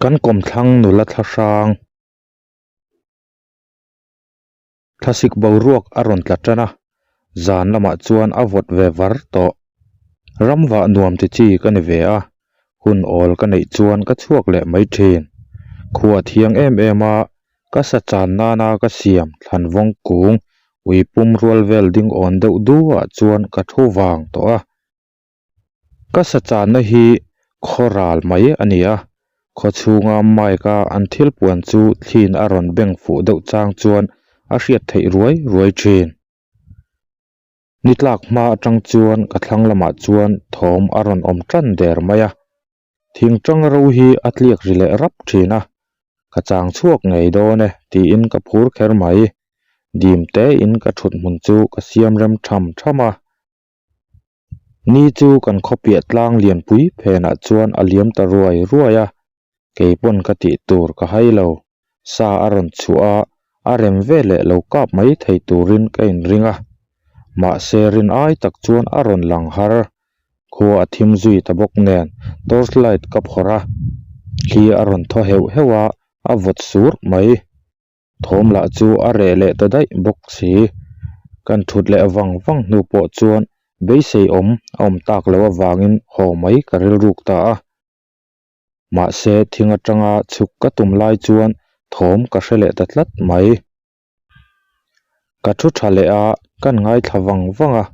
Kan kawmthlang nula thlahrang thlasik boruak a rawn tla tan a, zan lamah chuan a vawt ve var tawh. Ramvah nuam ti chi ka ni ve a, hun awl ka neih chuan ka chhuak leh mai thin. Khua thiang em em a, ka sa chan nana ka siam thlanvawng kung ui pum rual vel ding awn deuh duah chuan ka thu vang tawh a. Ka sa channa hi khaw ral mai a ni a, khaw chhunga mic a an thil puan chu thliin a rawn beng fuh deuh chang chuan a hriat theih ruai ruai thin. Ni tlak hma atang chuan ka thlang lamah chuan thawm a rawn awm tan der mai a, thingtang ro hi a tliak ri leh rap thin a, ka chang chhuak ngei dawn e tiin ka phur kher mai. Dim tein ka thut hmun chu ka siam rem tham tham a. Ni chu kan khawpiah tlang lianpui phenah chuan a liam ta ruai ruai a, kei pawn ka tih tur ka hai lo. Sa a rawn chhuah a, a rem ve leh lo kap mai thei turin ka inring a. Mahse rin ai tak chuan a rawn lang har. Khua a thim zui ta bawk nen torch light ka phawrh a, thli a rawn thaw heuh heuh a, a vawt sur mai. Thawm lah chu a reh leh ta daih bawk si. Kan thut leh vang vang hnu pawh chuan beisei awm a awm tak loh avangin haw mai ka rilruk ta a. Mahse thing atanga chhuk ka tum lai chuan thawm ka hre leh ta tlat mai. Ka thu tha leh a, kan ngaithla vang vang a.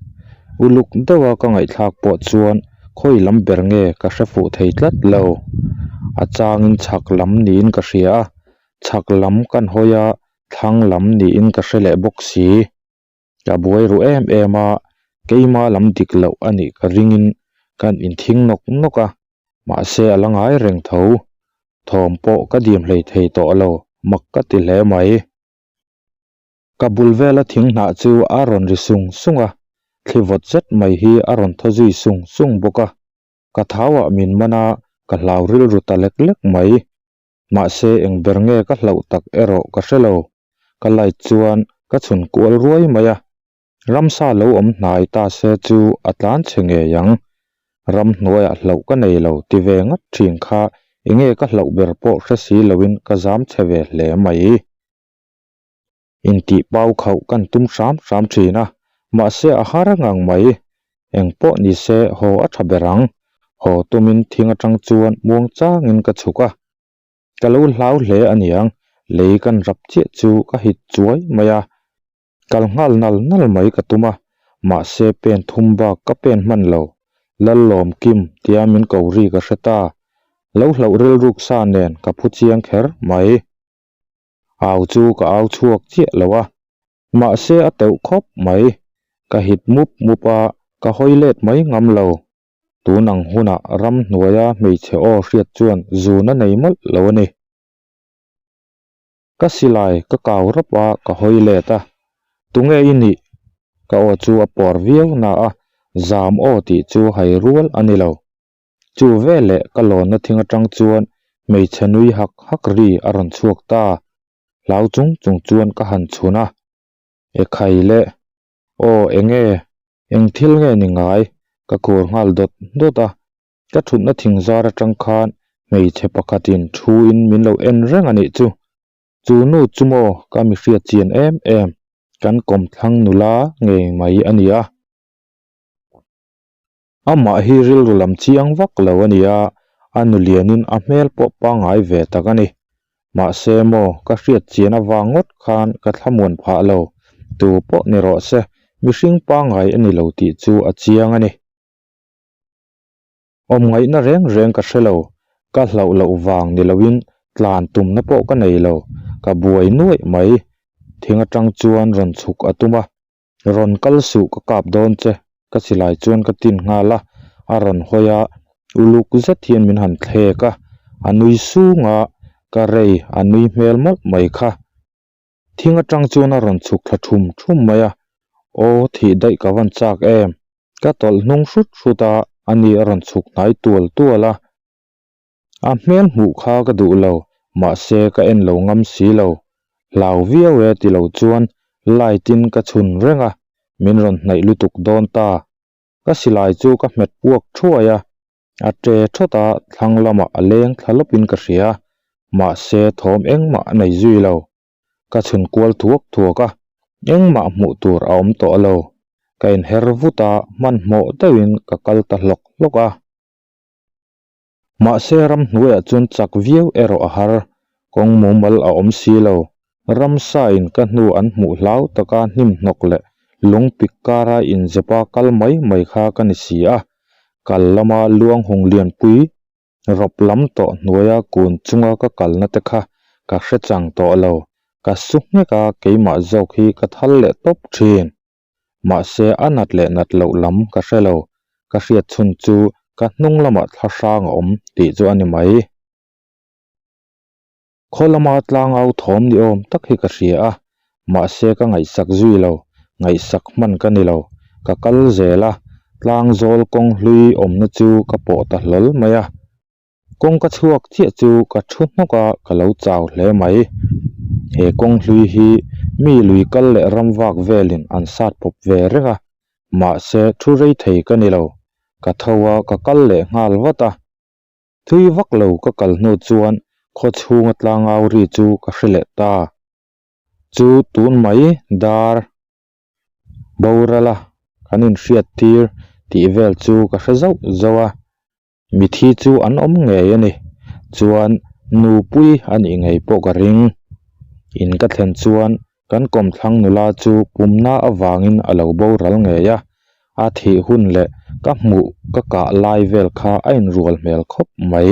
Uluk deuha ka ngaihthlak pawh chuan khawi lam ber nge ka hre fuh thei tlat lo. A changin chhak lam niin ka hria a, chhak lam kan hawi a, thlang lam niin ka hre leh bawk si. Ka buai ru em em a, keima lam dik loh a nih ka ringin kan inthing nawk nawk a, mahse a la ngai reng tho. Thawm pawh ka dim hlei thei tawh lo, mak ka ti hle mai. Ka bul vela thing hnah chu a rawn ri sung sung a, thli vawt zet mai hi a rawn thaw zui sung sung bawk a. Ka thauah min man a, ka hlau rilru ta lek lek mai. Mahse eng ber nge ka hlauh tak erawh ka hre lo. Ka light chuan ka chhun kual ruai mai a. Ramsa lo awm hnai ta se chu a tlan chhe ngei ang. Ramhnuaiah hlauh ka nei lo ti ve ngat thin kha enge ka hlauh ber pawh hre si loin ka zam chhe ve hle mai. Intih pau khauh kan tum hram hram thin a, mahse a har ngang mai. Eng pawh ni se haw a tha ber ang. Haw tumin thing atang chuan muang changin ka chhuk a. Ka lo hlau hle aniang, lei kan rap chiah chu ka hit chuai mai a. Kal nghal nal nal mai ka tum a, mahse pen thum bak ka pen hman lo. Lallawm Kim tia min ko ri ka hre ta. Lo hlauh rilruk sa nen ka phu chiang kher mai. Au chu ka au chhuak chiah lo a, mahse a teuh khawp mai. Ka hit mup mup a, ka hawi let mai ngam lo. Tun ang hunah ramhnuaia hmeichhe aw hriat chuan zun a nei mawlh lo a ni. Ka silai ka kau rawp a, ka hawi let a. Tunge i nih? Ka aw chu a pawr viau na a, zam aw tih chu hai rual a ni lo. Chu veleh ka lawnna thing atang chuan hmeichhe nui hak hak ri a rawn chhuak ta. Hlau chung chung chuan ka han chhun a. E khai le. Aw enge? Eng thil nge ni ngai? Ka khur nghal dawt dawt a. Ka thutna thing zar atang khan hmeichhe pakhatin thu in min lo en reng a nih chu. Chu nu chu maw ka mi hriat chian em em, kan kawmthlang nula ngei mai a ni a. Amah hi rilru lam chiang vak lo a ni a, a nu lianin a hmel pawh pangngai ve tak a ni. Mahse maw, ka hriat chian avang ngawt khan ka thlamuan phah lo, tu pawh ni rawh se, mihring pangngai a ni lo tih chu a chiang a ni. Awm ngaihna reng reng ka hre lo, ka hlauh loh vang ni loin tlan tumna pawh ka nei lo, ka buai nuaih mai. Thing atang chuan rawn chhuk a tum a, Rawn kal suh ka kap dawn che, ka silai chuan ka tin nghal a, a rawn hawi a, uluk zet hian min han thlek a, a nui sung a, ka rei a nui hmel mawlh mai kha. Thing atang chuan a rawn chhuk thla thum thum mai a, aw thih daih ka van chak em, ka tawlh hnung hrut hrut a, ani a rawn chhuk hnai tual tual a. A hmel hmuh kha ka duh lo, mahse ka en lo ngam si lo. Hlau viau e ti lo chuan light in ka chhun reng a, min rawn hnaih lutuk dawn ta. Ka silai chu ka hmet puak thuai a, a ṭe thawt a, thlang lamah a leng thla lawpin ka hria. Mahse thawm engmah a nei zui lo. Ka chhun kual thuak thuak a, engmah hmuh tur a awm tawh lo. Ka inher vut a, hmanhmawh deuhin ka kal ta hlawk hlawk a. Mahse ramhnuaiah chuan chak viau erawh a har, kawng mumal a awm si lo. Ramsa in ka hnu an hmuh hlau taka hnim hnawk leh lung pik kara inzepa kal mai mai kha ka ni si a, kal lama luang hung lianpui rawp lam tawh hnuaia kun chunga ka kalna te kha ka hre chang tawh lo, ka su nghek a keimah zawk hi ka thal leh tawp thin. Mahse a nat leh nat loh lam ka hre lo, ka hriat chhun chu ka hnung lamah thla hrang a awm tih chu a ni mai. Khaw lama tlangau thawm ni awm tak hi ka hria a, mahse ka ngaihsak zui lo, ngaihsak hman ka ni lo. Ka kal zel a, tlangzawl kawng hlui awmna chu ka pawh ta hlawl mai a. Kawng ka chhuak chiah chu ka thu hnawk a, ka lo chau hle mai. He kawng hlui hi mi lui kal leh ram vak velin an sat pawp ve reng a, mahse thu rei thei ka ni lo. Ka tho a, ka kal leh nghal vat a. Thui vak lo ka kal hnu chuan khaw chhunga tlangau ri chu ka hre leh ta. Chu tun mai dar boral a kan inhriat tir tih vel chu ka hre zauh zauh a. Mithi chu an awm ngei a ni. Chuan nupui a nih ngei pawh ka ring. In ka thlen chuan kan kawmthlang nula chu pumna avangin a lo boral ngei a. A thih hun leh ka hmuh ka kah lai vel kha a inrual hmel khawp mai.